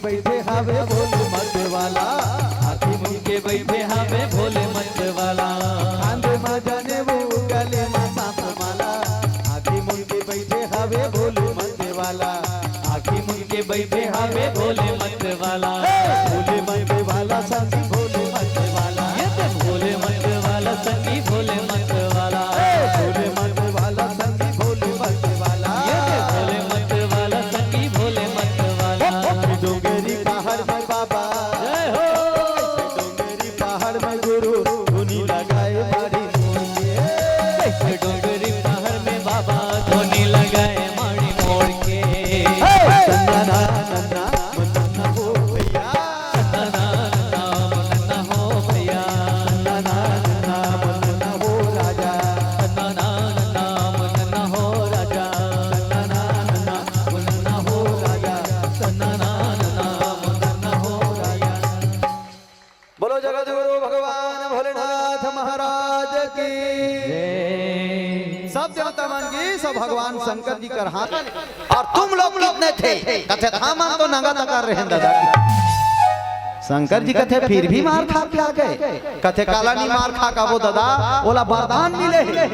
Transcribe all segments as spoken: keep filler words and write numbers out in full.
बइठे हावे भोले मत वाला, आँखी मुन के बइठे हावे भोले मत वाला। कांधे मा जनेऊ, गले मा सांप माला, आँखी मुन के बइठे हावे भोले मत वाला। आँखी मुन के बइठे हावे भोले मत वाला। भोले मत वाला संगी भोले मत वाला। ये तो भोले मत वाला संगी भोले मत वाला। भोले मत वाला संगी भोले मत वाला। ये तो भोले मत वाला संगी भोले मत वाला। डोंगरी पहाड़ में बाबा। जय हो। डोंगरी पहाड़ में गुरु धुनी लगाए बाड़ी मोर के। डोंगरी पहाड़ में बाबा धुनी लगाए माड़ी मोड़ के। नन्ना, नन्ना, नन्ना हो भैया। नन्ना, नन्ना, नन्ना हो भैया। नन्ना, नन्ना, नन्ना हो राजा। नन्ना, नन्ना, नन्ना हो राजा। नन्ना, नन्ना, नन्ना हो राजा। नन्ना, नन्ना, नन्ना हो राजा। बोलो जगत गुरु भगवान भोलेनाथ महाराज की। सब देवता मन की, सब भगवान शंकर जी कर हाथ। और तुम लोग कितने थे? कथे, हमन तो नंगा तंगा रहेन दादा। शंकर जी कथे, फिर भी मार खा के आ गए। कथे, काला नी मार खा के आबो दादा, ओला वरदान मिले हे।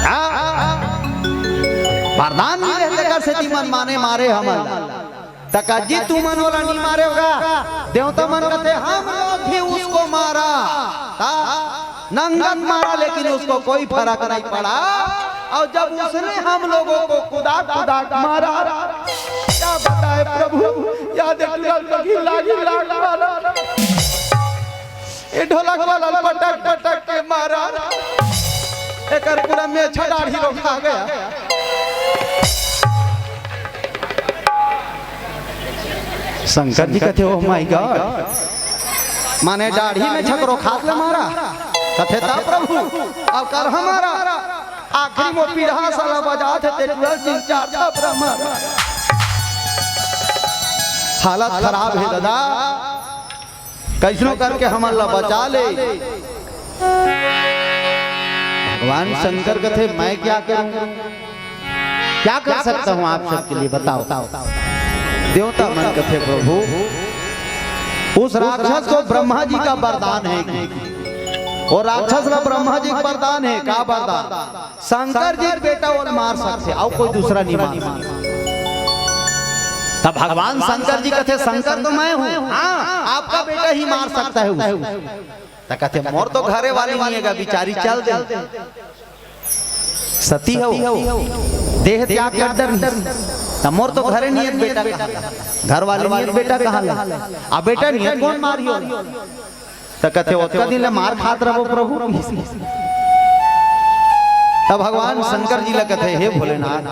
हाँ, वरदान मिले हे, तेकर सेती मन माने मारे हमन। त का जी तुमन ओला नी मारे होगा? देवता मन कथे, हम लोग भी उसको मारा। ता नंगत मारा, लेकिन उसको कोई फर्क नहीं पड़ा। और जब उसने हम लोगों को कुदाक कुदाक मारा, क्या बताए प्रभु, याद एक लाल पगी लागी लाग मारा। ए ढोलक वाला पटक पटक के मारा, एकर पूरा मेछा दाढ़ी रोखा गया। शंकर जी कथे, "Oh my God, माने दाढ़ी मेछा के रोखात ले मारा?" कथे, "ता प्रभु, अब कर हमारा आखिरी वो पीढ़ा साला बजात हे, ते टूरा तीन चार थपरा मारा।" हालत खराब हे दादा। कइसनो करके हमन ला बचा ले। भगवान शंकर कथे, "मैं क्या करूं? क्या कर सकता हूं आप सबके लिए, बताओ?" देवता मन कथे, "प्रभु, उस राक्षस को ब्रह्मा जी का वरदान है कि, वो राक्षस ला ब्रह्मा जी का वरदान है।" का वरदान? शंकर जी के बेटा ओला मार सकथे, अउ कोई दूसरा नहीं मार सकथे। तब भगवान शंकर जी कथे, "शंकर तो मैं हूँ, हाँ, आपका बेटा ही मार सकता है उसको।" त कथे, "मोर तो घरे वाली नहीं हे गा, बिचारी चल दे, सती हो, देह त्याग कर डर नहीं, त मोर तो घरे नहीं हे बेटा कहा, घर वाली नहीं हे बेटा कहा, अब बेटा नहीं हे, कोन मारी हो?" त कथे, "ओतका दिन ले मार खात रहबो प्रभु।" तब भगवान शंकर जी ला कथे, "हे भोलेनाथ,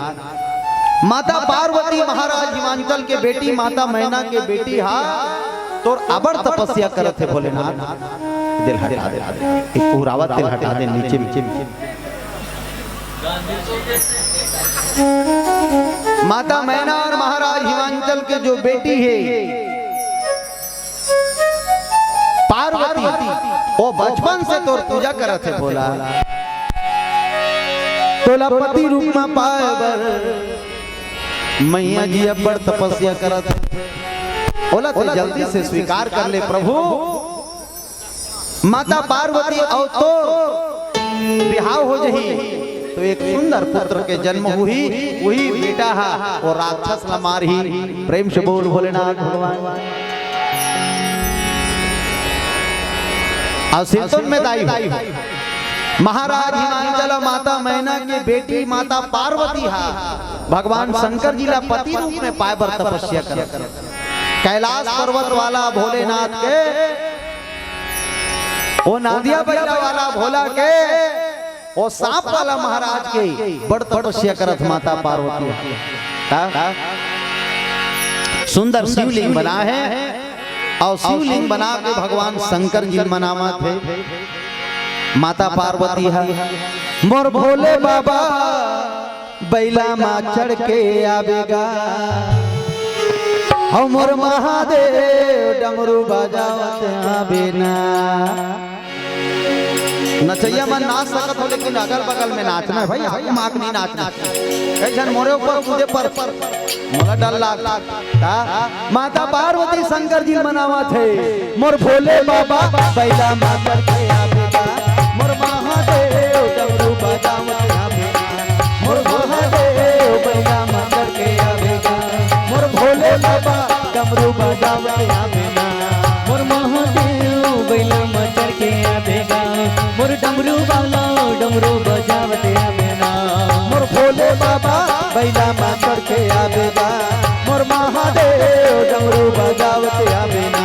माता पार्वती महाराज हिमांचल के बेटी, माता मैना के बेटी हा, तोर अबड़ तपस्या करत हे भोलेनाथ।" तेल हटा दे, एक उहरावत तेल हटा दे, नीचे, नीचे, नीचे। माता मैना और महाराज हिमांचल के जो बेटी हे, पार्वती, वो बचपन से तोर पूजा करत हे भोला। तोला पति रूप में पाए बर मैया जी अब्बड़ तपस्या करत हे। ओला ते जल्दी से स्वीकार कर ले प्रभु। माता पार्वती अउ तोर बिहाव हो जही, तो एक सुंदर पुत्र के जन्म हुई, वही बेटा हा वो राक्षस ला मारही। प्रेम से बोल भोलेनाथ भगवान। अउ सिरतोन में दाई हो। महाराज हिमांचल माता मैना के बेटी माता पार्वती हा भगवान शंकर जी ला पति रूप में पाए बर तपस्या करत हे। कैलाश पर्वत वाला भोलेनाथ के, वो नदिया बैला वाला भोला के, वो सांप वाला महाराज के बड़ तपस्या करत माता पार्वती। का? सुंदर शिवलिंग बना हे अउ शिवलिंग बना के भगवान शंकर जी मनावत हे। माता पार्वती हा, "मोर भोले बाबा बैला मा चढ़ के आबे गा, अउ मोर महादेव डमरू बजावत आबे ना।" नचइया मन नाच सकत हो, लेकिन अगल बगल में नाचना हे भाई, आगू माग नहीं नाचना। कई झन मोरे ऊपर कूदे पर, पर मोला डर लाग। का? माता पार्वती शंकर जी मनावत हे, मोर भोले बाबा बैला मातर के आबे गा, मोर महादेव डमरू बजावत आबे गा, मोर महादेव बैला मातर के आबे गा, मोर भोले बाबा डमरू बजावत आबे गा, मोर महादेव बैला मातर के आबे गा, मोर डमरू वाला डमरू बजावत आबे ना। मोर भोले बाबा बैला मातर के आबे गा, मोर महादेव डमरू बजावत आबे ना।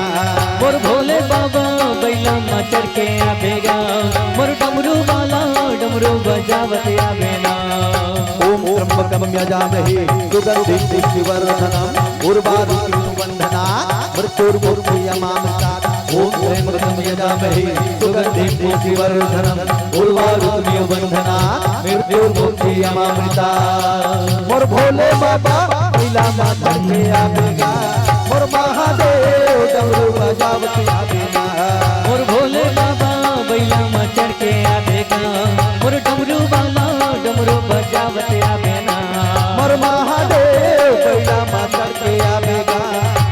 मोर भोले बाबा बैला मातर के आबे गा, मोर डमरू वाला डमरू बजावत आबे ना। ओम त्र्यंबकम यजामहे सुगंधिम पुष्टिवर्धनम उर्वारुकमिव बंधनात् मृत्युर्मुक्षीयमामृतात्। ओम त्र्यंबकम यजामहे सुगंधिम पुष्टिवर्धनम उर्वारुकमिव बंधनात् मृत्युर्मुक्षीयमामृतात्। मोर भोले बाबा बैला मातर के आबे गा, मोर महादेव डमरू बजावत आबे गा। मोर भोले बाबा बैला मातर के आबे गा, मोर डमरू वाला डमरू बजावत आबे ना। मोर महादेव बैला मातर के आबे गा,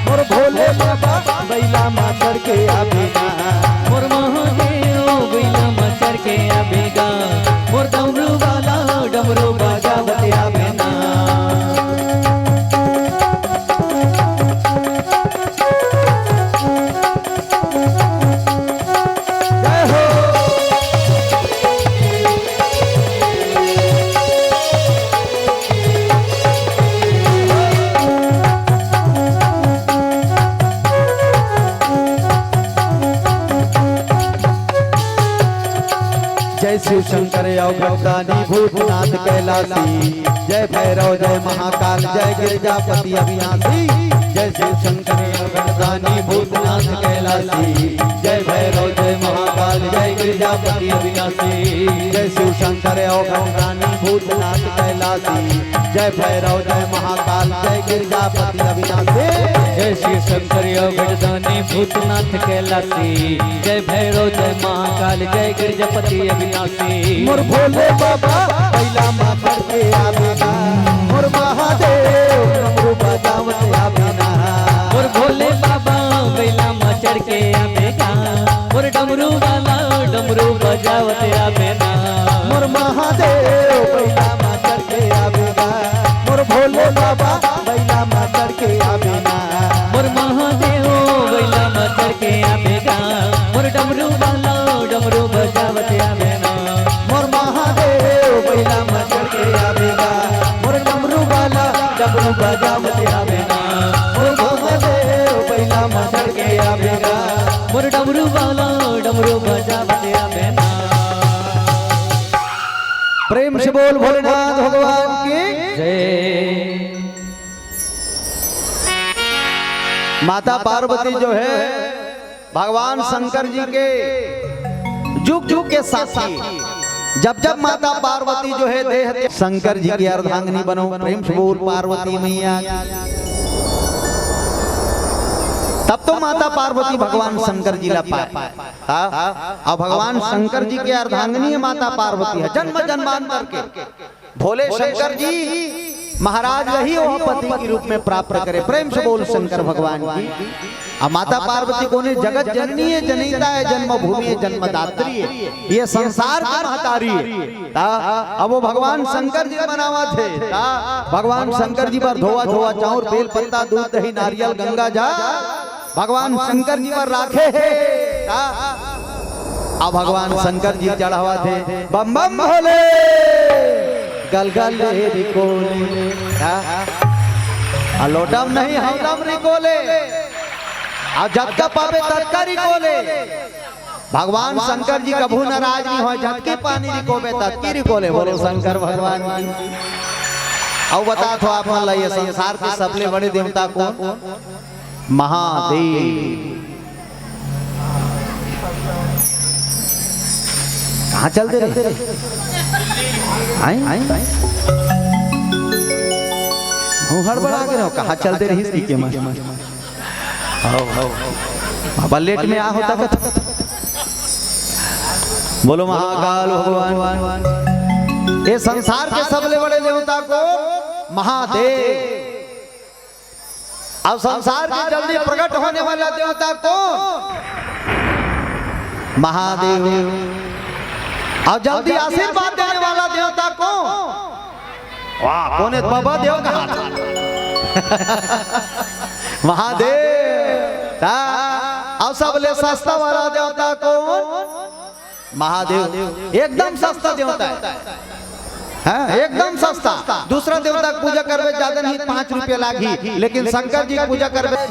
मोर भोले बाबा बैला मातर के आबे गा। मोर महादेव बैला मातर के आबे गा, मोर डमरू वाला डमरू बजावत आबे ना। जय हो। जय शिव शंकर अवघड़दानी भूतनाथ कैलासी, जय भैरव जय महाकाल जय गिरजापति अविनाशी। जय शिव शंकर अवघड़दानी भूतनाथ कैलासी, जय भैरव जय महाकाल जय गिरजापति अविनाशी। जय शिव शंकर अवघड़दानी भूतनाथ कैलासी, जय भैरव जय महाकाल जय गिरजापति अविनाशी। जय शिव शंकर अवघड़दानी भूतनाथ कैलासी, जय भैरव जय महाकाल जय गिरजापति अविनाशी। मोर भोले बाबा बैला मातर के आबे ना, मोर महादेव डमरू बजावत आबे ना। मोर भोले बाबा बैला मातर के आबे गा, मोर डमरू वाला डमरू बजावत आबे ना। मोर महादेव बैला मातर के आबे गा, मोर भोले बाबा बैला मातर के आबे ना। मोर महादेव बैला मातर के आबे गा, मोर डमरू वाला डमरू बजावत आबे ना। मोर महादेव बैला मातर के आबे गा, मोर डमरू वाला डमरू बजावत आबे ना। मोर महादेव बैला मातर के आबे गा, मोर डमरू वाला डमरू बजावत आबे ना। प्रेम से बोल भोलेनाथ भगवान की जय। माता पार्वती जो है भगवान शंकर जी के जुग जुग के साथी, जब जब माता पार्वती जो है देह शंकर जी की अर्धांगिनी बनो, प्रेम से बोल पार्वती मैया। तब तो माता पार्वती भगवान शंकर जी ला पाए। हाँ? अब भगवान शंकर जी के अर्धांगिनी है माता पार्वती, है जन्म जन्मांतर के। भोले शंकर जी महाराज यही वह पति के रूप में प्राप्त करे। प्रेम से बोल शंकर भगवान की। अब माता पार्वती कोने जगत जननी है, जनिता है, जन्मभूमि है, जन्मदात्री है, ये संसार की महतारी है। ता अब वो भगवान शंकर जी मनावत हे। ता भगवान शंकर जी बर धोवा धोवा चाउर, बेल पत्ता, दूध, दही, नारियल, गंगा जल भगवान शंकर जी बर राखे हे। का? अब भगवान शंकर जी चढ़ावत हे, बम बम भोले, गल गल रे रिकोले। का? आ लोटम नहीं, हौलम रिकोले। आ जतका पाबे ततका रिकोले। भगवान शंकर जी कभू नाराज नहीं होय, जतके पानी रिकोबे ततके रिकोले। बोलो शंकर भगवान की। अउ बतात हों आप मन ला, ये संसार के सबले बड़े देवता कोन? महादेव। कहाँ चल दे रहे? आए? आए? हूँ हड़बड़ा के रहो, कहाँ चल दे रही इसकी कीमत? आओ, आओ। बाबा लेट में आ होता कथा। बोलो महाकाल भगवान। ये संसार के सबले बड़े देवता को महादेव। अब संसार के जल्दी प्रकट होने वाला देवता कौन? महादेव। और जल्दी आशीर्वाद देने वाला देवता कौन? वाह, कोने बाबा देव कहा था? महादेव। ता, और सबले सस्ता वाला देवता कौन? महादेव। एकदम सस्ता देवता है। हाँ, एकदम सस्ता। दूसरा देवता के पूजा करबे, ज्यादा नहीं, पाँच रुपया लागही, लेकिन शंकर जी के पूजा करबे।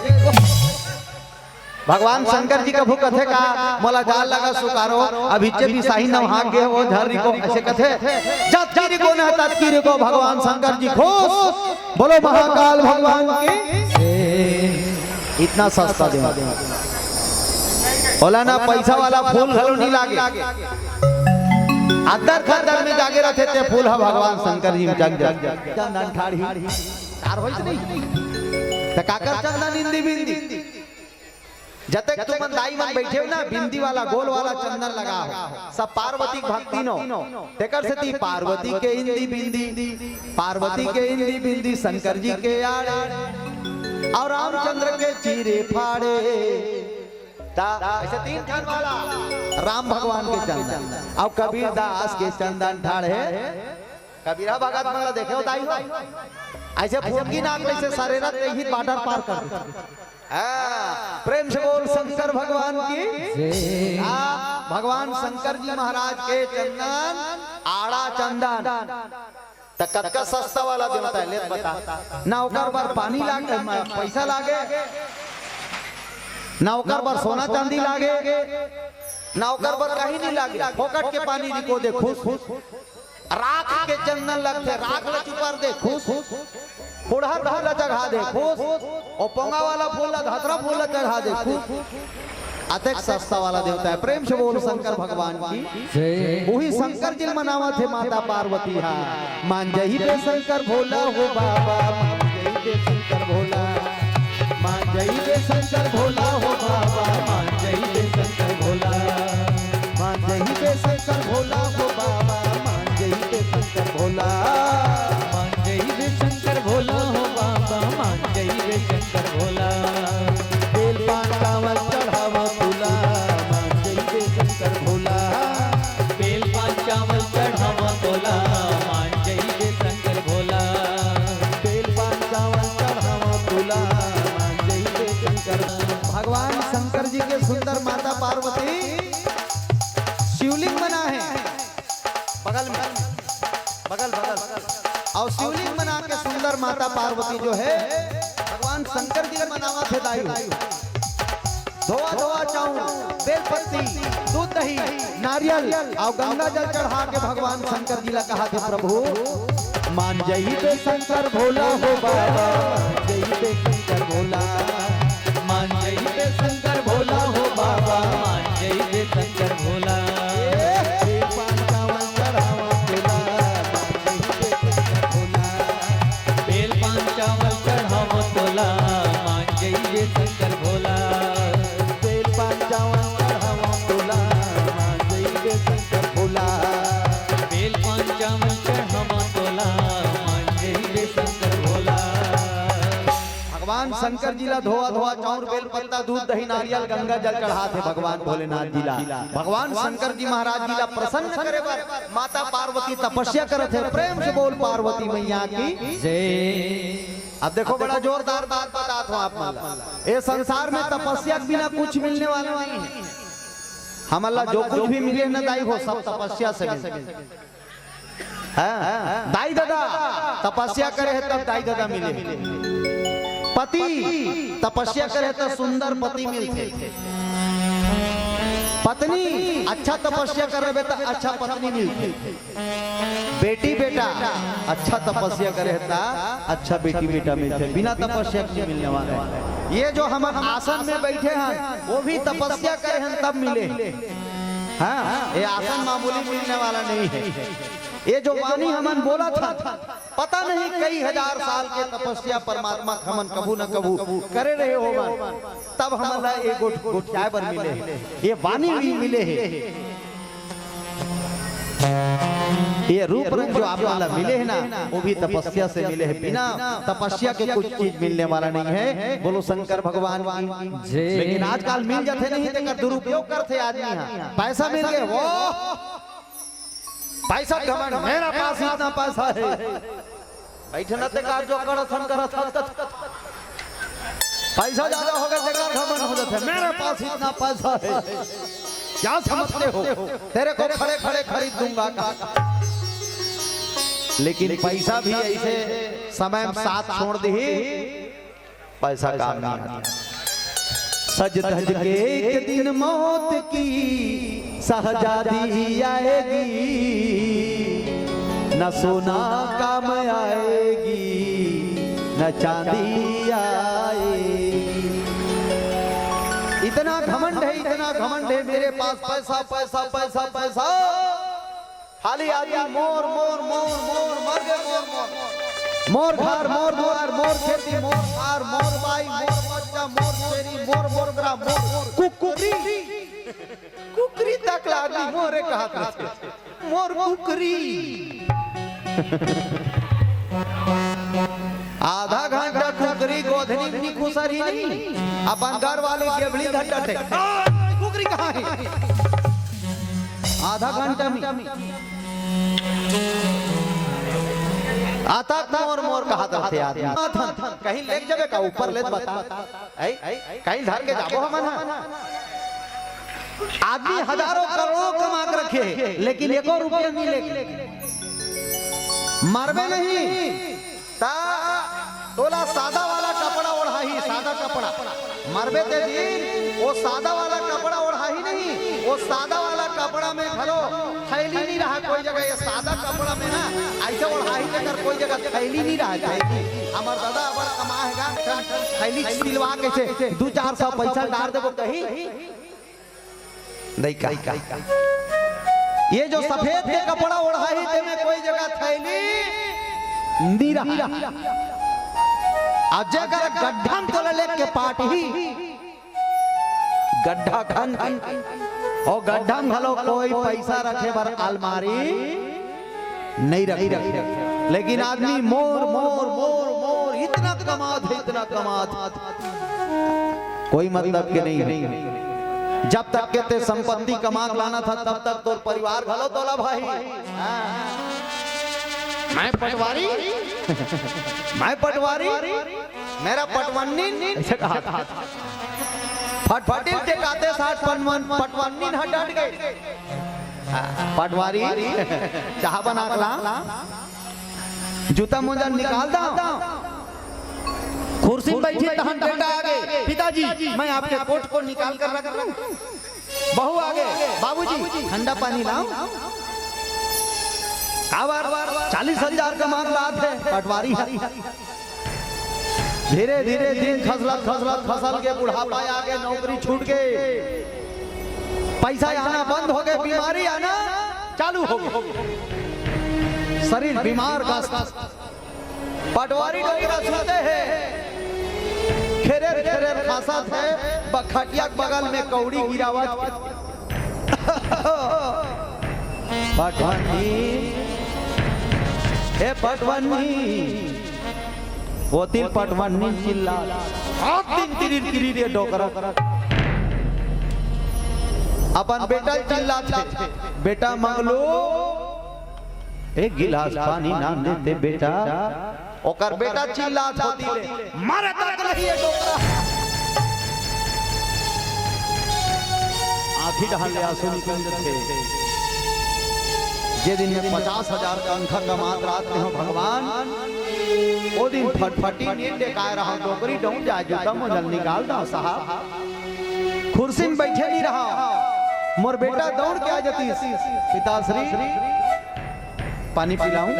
भगवान शंकर जी कभू कथे का, "मोला जाल लगा सुकारो, अभी चे बिसाही नहा के वो झरी को," ऐसे कथे। जतकी रिको न ततकी रिको, भगवान शंकर जी खुश। बोलो महाकाल भगवान की। इतना सस्ता देवता। ओला ना पैसा वाला फूल घलो नहीं लागे। अद्दर खद्दर में जागे रहते ते फूल ह भगवान शंकर जी में जग जग। चंदन ठाढ़ही। तार होइस नहीं। त काकर चंदन इंदी बिंदी। जतेक तुमन दाई मन बैठे हो ना, बिंदी वाला, गोल वाला चंदन लगा हो। सब पार्वती के भक्ति नो। तेकर सेती पार्वती के इंदी बिंदी, पार्वती के इंदी बिंदी, शंकर जी के आड़े, और रामचंद्र के चीरे फाड़े। ता, ऐसे तीन ठन वाला राम भगवान के चंदन, और कबीर दास के चंदन ठाढ़े। कबीरा भगत मन ला देखे हो दाई हो? ऐसे फुटकी नाक में से सरेरत नहीं ही बॉर्डर पार कर देथे। हाँ, प्रेम से बोल शंकर भगवान की। हाँ, भगवान शंकर जी महाराज के चंदन, आड़ा चंदन। त कतका सस्ता वाला देवता है, ले बता। ना ओकर बर पानी लागे, म-, पैसा लागे, ना ओकर बर सोना चांदी लागे, ना ओकर बर कहीं नहीं लागे। फोकट के पानी रिको दे खुश। राख के चंदन लगथे, राख ला चुपर दे खुश। कुड़हर फूल ला चढ़ा दे खुश। ओ पोंगा वाला फूल ला, धतरा फूल ला चढ़ा दे खुश। अतेक सस्ता वाला देवता है। प्रेम से बोल शंकर भगवान की। जय। वही शंकर जी मनावत हे माता पार्वती हा। मान जही बे शंकर भोला हो बाबा, मान जही बे शंकर भोला। मान जही बे शंकर भोला हो बाबा, मान जही बे शंकर भोला। मान जही बे शंकर भोला हो बाबा, मान जही बे शंकर भोला। मान जही बे शंकर भोला हो बाबा, मान जही बे शंकर भोला। बेल पान चावल चढ़ावा तोला, मान जही बे शंकर भोला। बेल पान चावल चढ़ावा तोला, मान जही बे शंकर भोला। बेल पान चावल चढ़ावा तोला, मान जही बे शंकर। भगवान शंकर जी के सुंदर माता पार्वती शिवलिंग बना है बगल में, बगल, बगल। और शिवलिंग बना के सुंदर माता पार्वती जो है, भगवान शंकर जी के मनावत हे दाई। धोआ धोआ चाउर, बेलपत्ती, दूध दही, नारियल और गंगा जल चढ़ा के भगवान शंकर जी ला कहा थे, "प्रभु, मान जही बे शंकर भोला हो बाबा, मान जही बे शंकर भोला।" मान जही बे शंकर भोला हो बाबा, मान जही बे शंकर भोला। ए, बेल पान चावल चढ़ावा तोला, मान जही बे शंकर भोला। बेल पान चावल चढ़ावा तोला, मान जही बे शंकर भोला। बेल पान चावल चढ़ावा तोला, मान जही बे शंकर भोला। बेल पान चावल चढ़ावा तोला, मान जही बे शंकर भोला। भगवान शंकर जी ला धोआ धोआ चाउर, बेल पत्ता, दूध, दही, नारियल, गंगा जल चढ़ात हे भगवान भोलेनाथ जी ला। भगवान शंकर जी महाराज जी ला प्रसन्न करे बर माता पार्वती तपस्या करत हे। प्रेम से बोल पार्वती मैया की। जय। अब देखो, बड़ा जोरदार बात बतात हूँ आप मन ला। ये संसार में तपस्या के बिना कुछ मिलने वाला नहीं है। हमन ला जो कुछ भी मिले न दाई हो, सब तपस्या से मिले। हाँ, दाई ददा तपस्या करे हे तब दाई ददा मिले। पति तपस्या करे हे तब सुंदर पति मिलथे। पत्नी अच्छा तपस्या करे हे तब अच्छा पत्नी मिलथे। बेटी बेटा अच्छा तपस्या करे हे तब अच्छा बेटी बेटा मिलथे। बिना तपस्या के मिलने वाला है। ये जो हम आसन में बैठे हैं, वो भी तपस्या करे हैं तब मिले। हाँ, ये आसन मामूली मिलने वाला नहीं है। ये जो वाणी हमन बोलत हन, पता नहीं कई हजार साल के तपस्या परमात्मा के हमन कभू न कभू करे रहे होवन, तब हमन ला ये गोठ-, गोठियाए बर मिले हे, ये वाणी भी मिले हे। ये रूप रंग जो आप मन ला मिले हे ना, वो भी तपस्या से मिले हे। बिना तपस्या के कुछ चीज मिलने वाला नहीं है। बोलो शंकर भगवान की। जय। लेकिन आजकल मिल जाथे नहीं, तेकर दुरुपयोग करथे आदमी हा। पैसा मिल गए, वो पैसा घमंड, मेरा पास इतना पैसा है। बैठना ते कार जो कर असन कर असन कर। पैसा ज्यादा हो गया, तेकर घमंड हो जाता है। मेरे पास इतना पैसा है, क्या समझते हो? तेरे को खड़े खड़े खरीद दूंगा का? लेकिन पैसा भी ऐसे समय में साथ छोड़ दी, पैसा काम नहीं आता। सज धज के एक दिन मौत की शहजादी आएगी, न सोना काम आएगी, न चांदी आएगी। इतना घमंड है, इतना घमंड है, मेरे पास पैसा, पैसा, पैसा, पैसा। खाली आदमी मोर, मोर, मोर, मोर, मर गए मोर, मोर। मोर घर, मोर दुआर, मोर खेती, मोर कार, मोर बाई, मोर बच्चा, मोर छेरी, मोर बोकरा, मोर कुकरी। कुकरी तक ला आदमी मोरे कहत रथे। मोर कुकरी। आधा घंटा कुकरी गोधनी में खुसर ही नहीं, अपन घर वाली गेबड़ी धर डरथे। "आ, कुकरी कहाँ है?" आधा घंटा में आता मोर मोर कहत रथे आदमी। कहीं लेके जाबे का, ऊपर ले बता। ऐ, कहीं धर के जाबो हमन हा। आदमी हजारों करोड़ों कमा के रखे हे, लेकिन एको रुपया नहीं लेके। मरबे नहीं, ता तोला सादा वाला कपड़ा ओढ़ाही, सादा कपड़ा। मरबे ते दिन, वो सादा वाला कपड़ा ओढ़ाही नहीं, वो सादा वाला कपड़ा में घलो थैली नहीं रहा कोई जगह। ये सादा कपड़ा में ना, ऐसे ओढ़ाही, तेकर कोई जगह थैली नहीं रहा, थैली। हमर दादा अबड़ कमा हे गा, थैली सिलवा के से दू चार सौ पैसा डार देबो कही। नहीं का। ये जो सफेद के कपड़ा ओढ़ाही, तेमे कोई जगह थैली नहीं रहा। अब जेकर गड्ढा में तोला लेके पाटही, गड्ढा खन के, और गड्ढा में घलो कोई पैसा रखे बर अलमारी नहीं रखे। लेकिन आदमी मोर, मोर, मोर, मोर, इतना कमात हे, इतना कमात हे। कोई मतलब के नहीं हे। जब तक के ते संपत्ति कमा के लाना था, तब तक तोर परिवार घलो तोला भाई। हाँ। मैं पटवारी, मैं पटवारी, मेरा पटवन्नी, ऐसे कहा था। फटफटी के काते साथ पटवन-, पटवन्नी हटा गए। हाँ, पटवारी, चाह बना के ला, जूता मोजा निकाल दा। कुर्सी में बैठी तहन बेटा आगे, "पिताजी, मैं आपके कोट को निकाल कर रख दूं?" बहू आगे, "बाबूजी, ठंडा पानी लाऊं?" काबर, चालीस हजार का मांग लात हे, पटवारी हे। धीरे धीरे दिन खसलत खसलत खसल के बुढ़ापा आगे, नौकरी छूट गए, पैसा आना बंद हो गए, बीमारी आना चालू हो गए, शरीर बीमार ग्रस्त। पटवारी डोकरा सुनते हैं, खेरेर खेरेर खासत हे, खटिया के बगल में कौड़ी गिरावत। पटवन्नी, हे पटवन्नी, वो तिल पटवन्नी चिल्ला, हाथ दिन तिरिर तिरिर ये डोकरा। अपन बेटा चिल्लाथे, "बेटा मंगलू, एक गिलास पानी ना देते बेटा।" ओकर बेटा चिल्लात होती ले, "मारे तक नहीं ये डोकरा।" आंखी डहान ले आंसू निकल जथे। जे दिन में पचास हजार का अंखा कमात रात में हो भगवान, ओ दिन फटफटी नींद लेकाय रहा, डोकरी डौंड जाए, जूता मोजल निकाल दा साहब। कुर्सी में बैठे नहीं रहा, मोर बेटा दौड़ के आ जाती, "पिताश्री, पानी पिलाऊं?"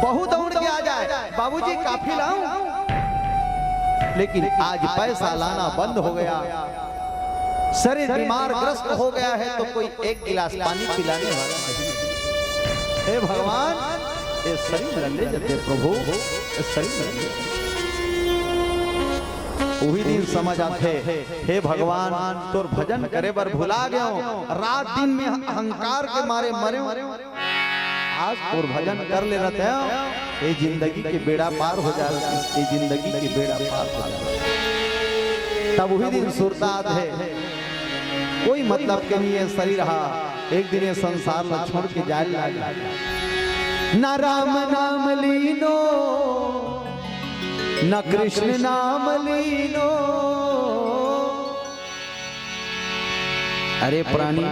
बहू दौड़ के आ जाए, "बाबूजी, कॉफी लाऊं?" लेकिन आज पैसा लाना बंद हो गया, शरीर बीमार ग्रस्त हो गया है, तो कोई एक गिलास पानी पिलाने वाला नहीं। हे भगवान, ये शरीर ला ले जते प्रभु, ये शरीर ला ले जते। उही दिन समझ आथे, हे भगवान, तोर भजन करे बर भुला गेंव, रात दिन में अहंकार के मारे मरेंव, आज तोर भजन कर ले रहतेंव, ये जिंदगी के बेड़ा पार हो जाय, ये जिंदगी के बेड़ा पार हो जाय। तब उही दिन सुरता आथे, कोई मतलब के नहीं है शरीर हा, एक दिन ये संसार ला छोड़ के जाय लागे। ना राम नाम लीनो, ना कृष्ण नाम लीनो। अरे प्राणी,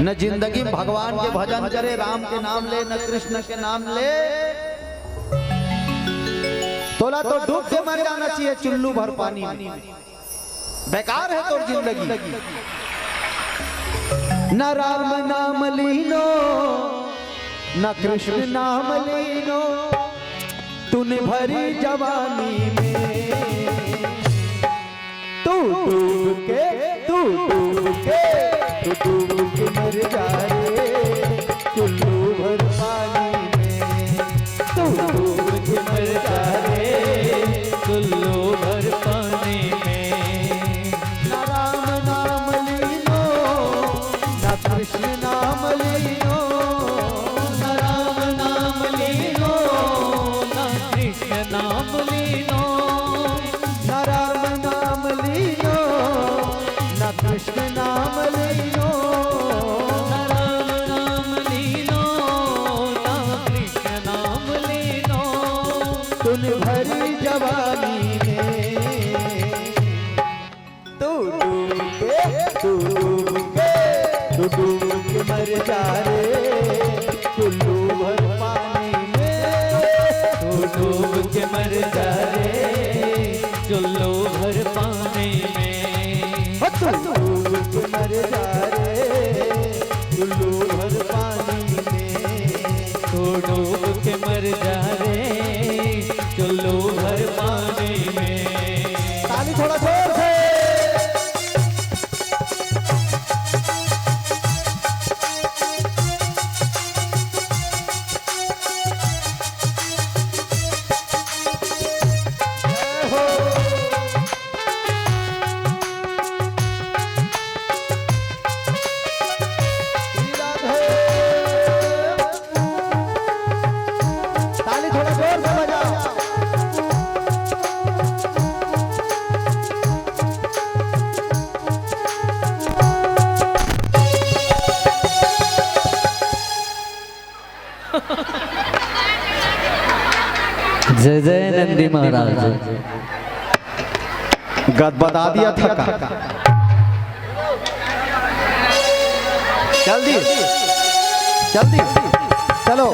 न जिंदगी में भगवान के भजन करे, राम के नाम ले, न कृष्ण के नाम ले, तोला तो डूब के मर जाना चाहिए चुल्लू भर पानी में। बेकार है तोर जिंदगी। न राम नाम लीनो, न कृष्ण नाम लीनो, तूने भरी जवानी में। तू डूब के, तू डूब के, तू डूब के मर जा रे, चुल्लू भर पानी में। तू डूब के मर जा रे, चुल्लू भर पानी में। ना राम नाम लीनो, ना कृष्ण नाम लीनो। ना राम नाम लीनो, ना कृष्ण नाम लीनो। ना राम नाम लीनो, ना कृष्ण नाम लीनो। ना राम नाम लीनो, ना कृष्ण नाम लीनो। तूने भरी जवानी में तू डूब के, तू डूब के, तू डूब के मर जा रे, चुल्लू भर पानी में। तू डूब के मर जा रे, चुल्लू भर पानी में। हो तू डूब के मर जा रे, चुल्लू भर पानी में। तू डूब के मर जा रे, चुल्लू भर पानी में। ताली थोड़ा जोर से। जय हो। ताली थोड़ा जोर से बजाओ। जय जय नंदी महाराज। गदबदा दिया थका। जल्दी, जल्दी, चलो।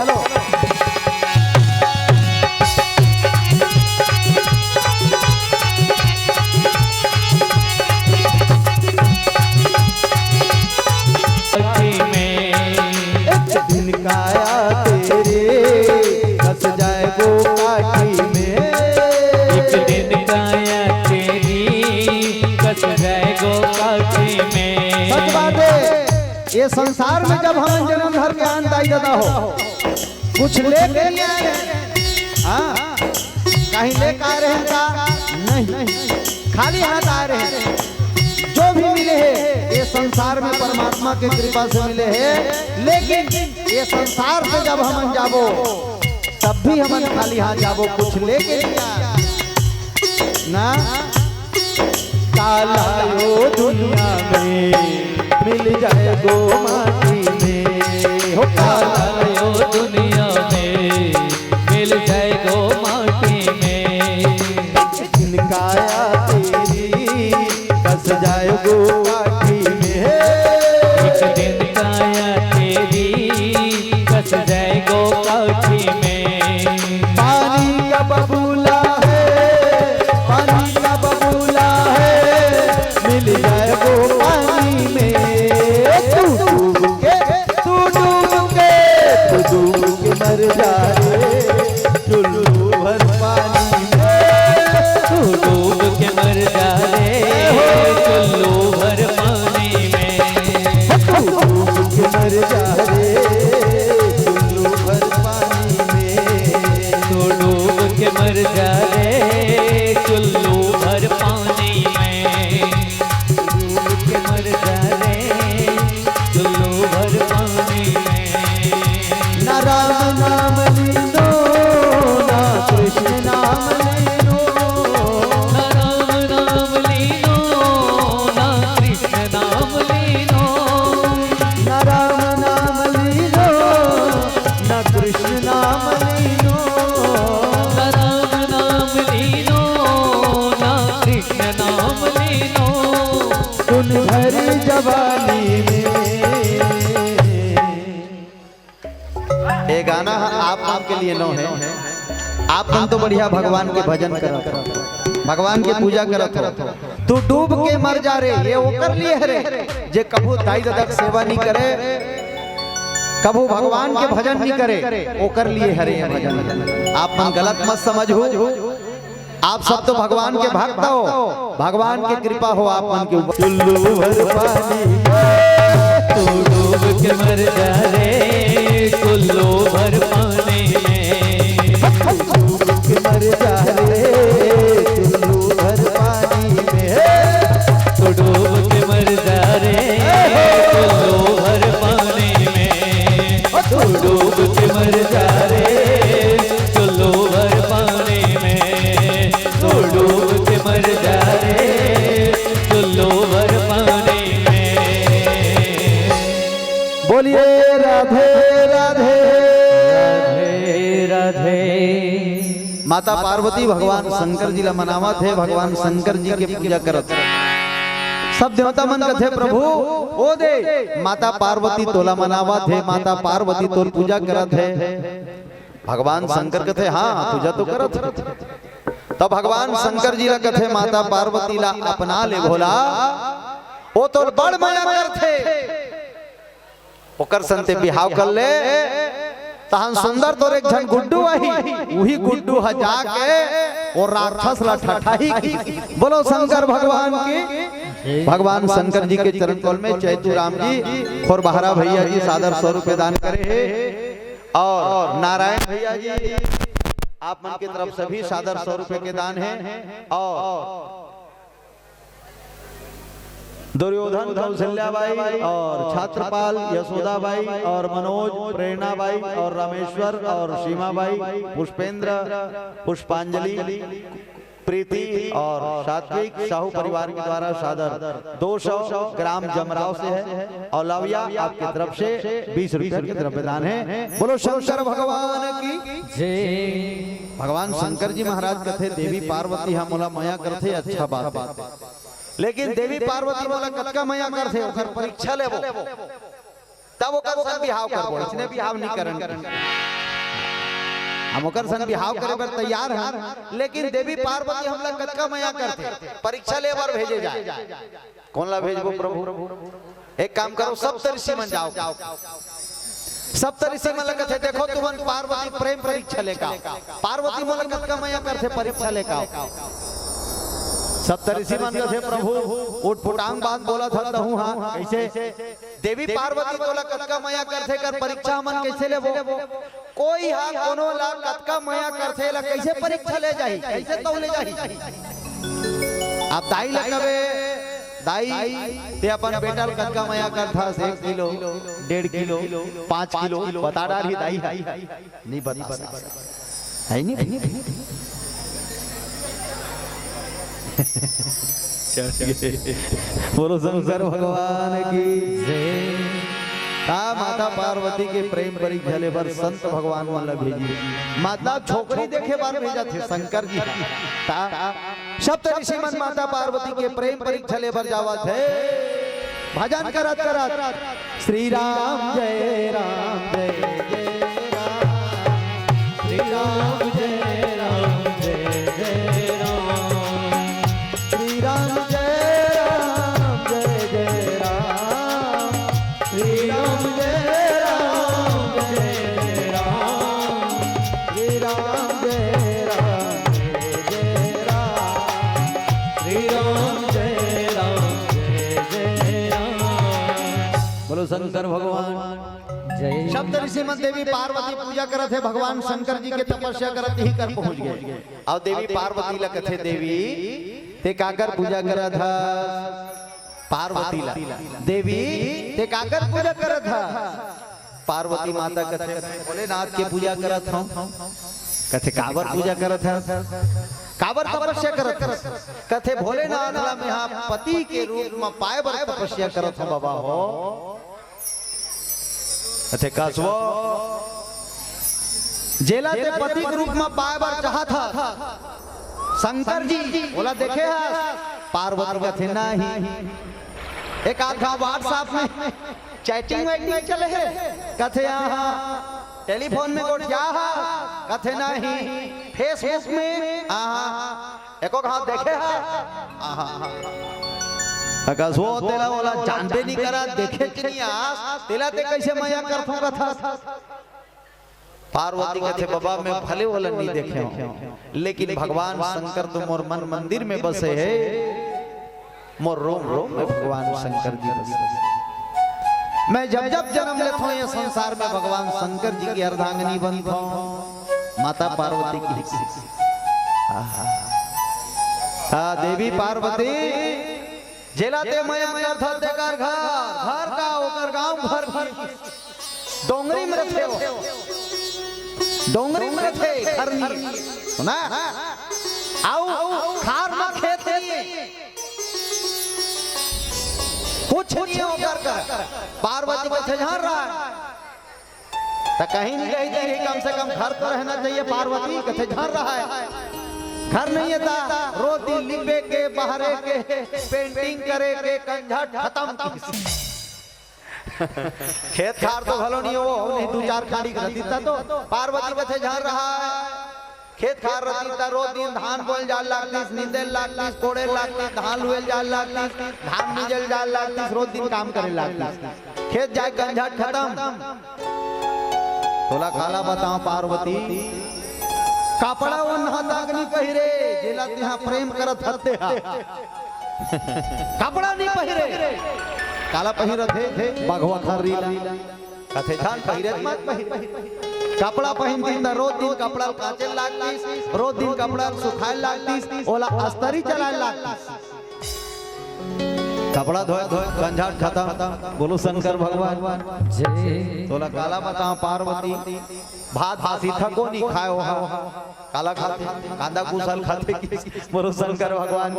एक दिन काया तेरी कस जाए गो काठी में। एक दिन काया तेरी कस जाए गो काठी में। सच बात है, ये संसार में जब हम जन्म धर के आन दाई दादा हो, कुछ लेके नहीं आए हैं। हाँ, कहीं लेके आ रहे हैं का? नहीं, खाली हाथ आ रहे हैं। जो भी मिले हैं, ये संसार में परमात्मा के कृपा से मिले हैं, लेकिन ये संसार से जब हमन जाबो, तब भी हमन खाली हाथ जाबो, कुछ लेके नहीं आए। ना काला यो दुनिया में मिल जाए गो माटी में, हो काला यो दुनिया में मिल जाए गो माटी में। जिनका या तेरी बस जाए गो काठी में। एक दिन काया तेरी बस जाए गो काठी में। पानी का बबूला है, पानी का बबूला है, मिल जाए गो पानी में। तू डूब के, तू डूब के, तू डूब के मर जा रे, चुल्लू भर पानी में। तू डूब के मर जा रे, चुल्लू भर पानी में। तू डूब के मर जा रे, चुल्लू भर पानी में। तू डूब के मर जा रे, चुल्लू भर पानी गाना ह आप मन के लिए नो हे। आप मन तो बढ़िया भगवान के भजन करत हो, भगवान के पूजा करत हो। तू डूब के मर जा रे, ये ओकर लिए हरे जे कभू दाई ददा के सेवा नहीं करे, कभू भगवान के भजन नहीं करे, ओकर लिए हरे ये भजन। आप मन गलत मत समझहू। आप सब तो भगवान के भक्त हो, भगवान के कृपा हो आप मन के ऊपर। टुल्लू भर पानी में तू डूब के मर जा रे, टुल्लू भर पानी में। डूब के मर जा रे, टुल्लू भर पानी में। तू डूब के मर जा रे, टुल्लू भर पानी में। तू डूब के मर जा रे, टुल्लू भर पानी में। तू डूब के मर जा रे, टुल्लू भर पानी में। बोलिए राधे राधे। राधे राधे। माता पार्वती भगवान शंकर जी ला मनावत हे, भगवान शंकर जी के पूजा करत हे। सब देवता मन कथे, "प्रभु, ओ दे, माता पार्वती तोला मनावत हे, माता पार्वती तोर पूजा करत हे।" भगवान शंकर कथे, "हाँ, पूजा तो करत हे।" तब भगवान शंकर जी ला कथे, "माता पार्वती ला अपना ले भोला, ओ तोर बड़ मया करथे।" ओकर संग ते बिहाव कर ले, तहन सुंदर तोर एक झन गुड्डू आही, उही गुड्डू ह जाके ओ राक्षस ला ठठाही की। बोलो शंकर भगवान की। भगवान शंकर जी के चरण कमल में चैतू राम जी, खोरबहरा भैया जी सादर सौ रुपये दान करे हे, और नारायण भैया जी आप मन के तरफ से भी सादर सौ रुपये के दान है, और दुर्योधन, कौशल्या बाई और छात्रपाल, यशोदा बाई और मनोज, प्रेरणा बाई और रामेश्वर और सीमा बाई, पुष्पेंद्र, पुष्पांजलि, प्रीति और सात्विक साहू परिवार के द्वारा सादर दो सौ ग्राम जमराव से है, और लाविया आपके तरफ से बीस रुपया की द्रव्य दान है। बोलो शंकर भगवान की जय। भगवान शंकर जी महाराज कथे, "देवी पार्वती ह मोला मया करथे, अच्छा बात है, लेकिन देवी पार्वती मोला कतका मया करथे, ओकर परीक्षा लेबो, तब ओकर संग बिहाव करबो, इसने बिहाव नहीं करन।" हम ओकर संग बिहाव करे बर तैयार हन, लेकिन देवी पार्वती हमला कतका मया करथे, परीक्षा ले बर भेजे जाए। कोन ला भेजबो प्रभु? एक काम करो, सप्त ऋषि मन जाओ। सप्त ऋषि मन ला कथे, "देखो तुमन पार्वती प्रेम परीक्षा लेके आओ। पार्वती मोला कतका मया करथे, परीक्षा लेके आओ।" सप्त ऋषि मन कथे, "प्रभु, उटपुटांग बात बोलत हस तहूं हा, कइसे? देवी पार्वती तोला कतका मया करथे, कर परीक्षा हमन कइसे लेबो?" कोई हा कोनो ला कतका मया करथे, ला कइसे परीक्षा ले जाही, कइसे तौले जाही? आप दाई ला कबे, "दाई, ते अपन बेटा ला कतका मया करथस, एक किलो, डेढ़ किलो, पाँच किलो, बता डारही दाई ह।" नहीं बता सकता। है नहीं? बोलो शंकर भगवान की जय। का माता पार्वती के प्रेम परीक्षा ले बर संत भगवान मन ला भेजी, मतलब छोकरी देखे बर भेजत हे शंकर जी। का सप्त ऋषि मन माता पार्वती के प्रेम परीक्षा ले बर जावत हे, भजन करत करत, "श्री राम जय राम जय जय राम, श्री राम जय राम जय जय राम, श्री राम जय राम जय जय राम, श्री राम जय राम जय जय राम, श्री राम जय राम जय जय राम, श्री राम जय राम जय जय राम।" बोलो शंकर भगवान जय। सप्त ऋषि मन देवी पार्वती पूजा करत हे, भगवान शंकर जी के तपस्या करत ही कर पहुंच गए। अउ देवी पार्वती ला कथे, "देवी, ते काकर पूजा करत हस?" पार्वती ला, "देवी, ते काकर पूजा करत हस?" पार्वती माता कथे, "भोलेनाथ के पूजा करत हंव।" कथे, "काबर पूजा करत हस? काबर तपस्या करत हस?" कथे, "भोलेनाथ ला मेहा पति के रूप म पाए बर तपस्या करत हंव बाबा हो।" कथे, "कस वो, जेला ते पति के रूप म पाए बर चाहत हस, शंकर जी, ओला देखे हस?" पार्वती कथे, "नहीं।" एक आध घांव WhatsApp में chatting वैटिंग चले हे, कथे, "हाँ, टेलीफोन में गोठिया हा, कथे नहीं, Facebook में, आहा, एको घाव देखे हा, आहा। अकस वो तेला ओला जानबे नहीं करा, देखे कि नहीं आस, तेला ते कैसे मया करथों कथा। पार्वती कथे, "बाबा, मैं भले ओला नहीं देखे हूँ, लेकिन भगवान शंकर तो मोर मन मंदिर में बसे है।" मोर रोम रोम में भगवान शंकर जी बसे। मैं जब जब जन्म लेथों ये संसार में, भगवान शंकर जी की अर्धांगिनी बनथों। माता पार्वती की। आहा। आ, देवी पार्वती, जेला ते मया करथस तेकर घर, घर का ओकर गांव घर की। डोंगरी में रथे हो, डोंगरी में रथे, घर नहीं। सुना? आओ, खार में खेत नहीं। कुछ नहीं है ओकर कर। पार्वती कथे झन रहा है। त कहीं नहीं रही थी, कम से कम घर तो रहना चाहिए। पार्वती कथे झन रहा है। घर नहीं है ता, रोज दिन लिपे के, बहरे के, पेंटिंग करे के, कंझट खत्म की। खेत खार तो घलो नहीं हो, नहीं दू चार खाड़ी रहती ता तो। पार्वती कथे झन रहा है। खेत खार रहती ता, रोज दिन धान बोल जाल लागतीस, नींदे लागतीस, कोड़े लागतीस, धान लुएल जाल लागतीस, धान मिजल जाल लागतीस, रोज दिन काम करे लागतीस। खेत जाए कंझट खत्म। तोला काला बताओ पार्वती, कपड़ा ओन्हा दाग नहीं पहिरे, जेला तिहा प्रेम करत हत्ते हा। कपड़ा नहीं पहिरे, काला पहिरत हे, बघवा खर्री ला। कथे झन पहिरे मत पहिरे। कपड़ा पहिनतीस त रोज दिन कपड़ा काचे लागतीस, रोज दिन कपड़ा सुखाए लागतीस, ओला अस्तरी चलाए लागतीस। कपड़ा धोए धोए कंझट खत्म। बोलो शंकर भगवान। जय। तोला काला बताओ पार्वती, भात बासी थको नहीं खाए हो। काला खाथे? कांदा कुसल खाथे कि? बोलो शंकर भगवान।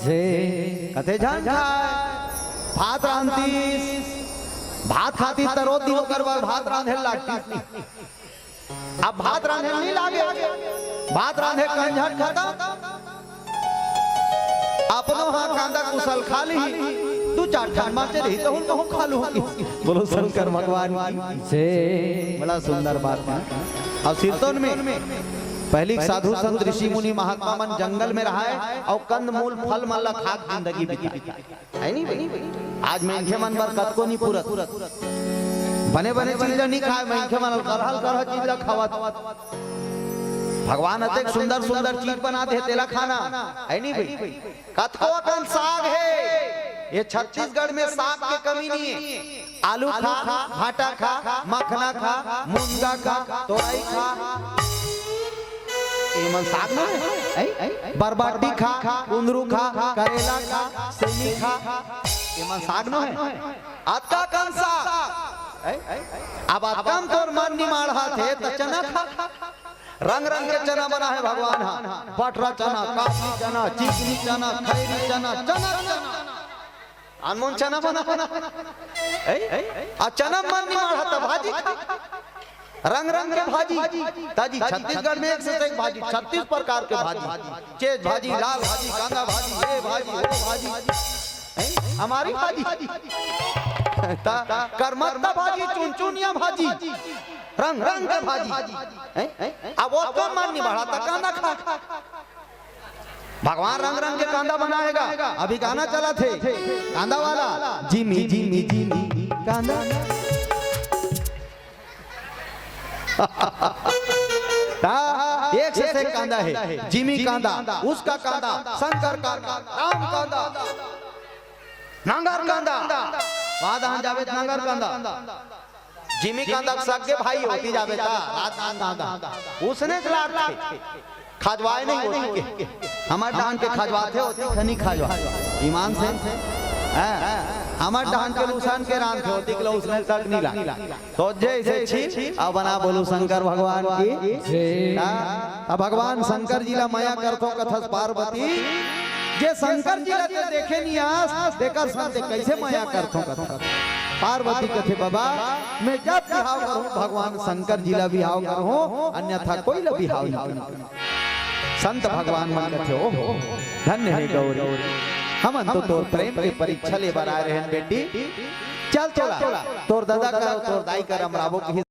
जय। कथे झन खाए। भात रांधतीस, भात खातीस त रोज दिन ओकर बर भात रांधे लागतीस। अब भात रांधे नहीं लागे, भात रांधे कंझट खत्म। अपनो हा कांदा कुसल खा ली, दू चार ठन बाचे रही तो उनको हम खा लूं। बोलो शंकर भगवान की। जय। बड़ा सुंदर बात है। और सिरतोन में पहली साधु संत ऋषि मुनि महात्मा मन जंगल में रहा है और कंद मूल फल मन ला खा के जिंदगी बिता है नहीं भाई? आज मनखे मन बर कतको नहीं पूरत। बने बने चीज ला नहीं खाए, मनखे मन करहल करह चीज ला खावत। भगवान अतेक सुंदर सुंदर चीज बना दे, तेला खाना है नहीं भाई? कतको अकन साग है, ये छत्तीसगढ़ में साग के कमी नहीं है। आलू खा, भाटा खा, मखना खा, मुनगा खा, तोरई खा। एमन साग नो है? हैं? बरबट्टी खा, कुंदरू खा, करेला खा, सेमी खा। एमन साग नो है? अतका कन साग। हैं? अब अतका म तोर मन निमाड़ हाथे त चना खा। रंग रंग के चना बना है भगवान हा। बटरा चना, काबली चना, चिकनी चना, खैरी चना, चना चना। अनमोल चना बना, बना। ए? आ चना मन निमाड़ हा त भाजी खा। रंग रंग के भाजी। ताजी छत्तीसगढ़ में एक से एक भाजी, छत्तीस प्रकार के भाजी। चेज भाजी, लाल भाजी, कांदा भाजी, ये भाजी, वो भाजी। ए? हमारी भाजी। ता, करमत्ता भाजी, चुनचुनिया भाजी। रंग रंग के भाजी। ए? अब वो कम मन निमाड़ हा त कांदा खा। भगवान रंग रंग के कांदा बनाएगा। अभी गाना चला थे कांदा वाला, जिमी जिमी जिमी कांदा। ता एक से एक कांदा है, जिमी कांदा, उसका कांदा, शंकर कांदा, राम कांदा, नांगर कांदा। बाद आ जावे नांगर कांदा। जिमी कांदा सगे भाई होती जावे ता, रात कांदा। उसने लाग थे। खजवाए नहीं होती के। हमर डाहन के खजवाथे होती खनी खजवा। ईमान से। हैं? हमर डाहन के लूसन के रांध होती के लूसन तक नहीं ला। तो जैसे छी, अब बना बोलो शंकर भगवान की। जय। हाँ? अब भगवान शंकर जी ला मया करथो कथस पार्वती। जे शंकर जी ला ते देखे नहीं आस, तेकर संग ते कैसे मया करथो कथस। पार्वती कथे, "बाबा, मैं जब बिहाव करूं, भगवान शंकर जी ला बिहाव करूं, अन्यथा कोई ला बिहाव नहीं करूं।" संत भगवान मन कथे, "ओहो, धन्य हे गौरी, हमन तो तोर प्रेम के परीक्षा ले बर आए रहेन बेटी। चल तोला, तोर दादा कर, तोर दाई कर अमराबो की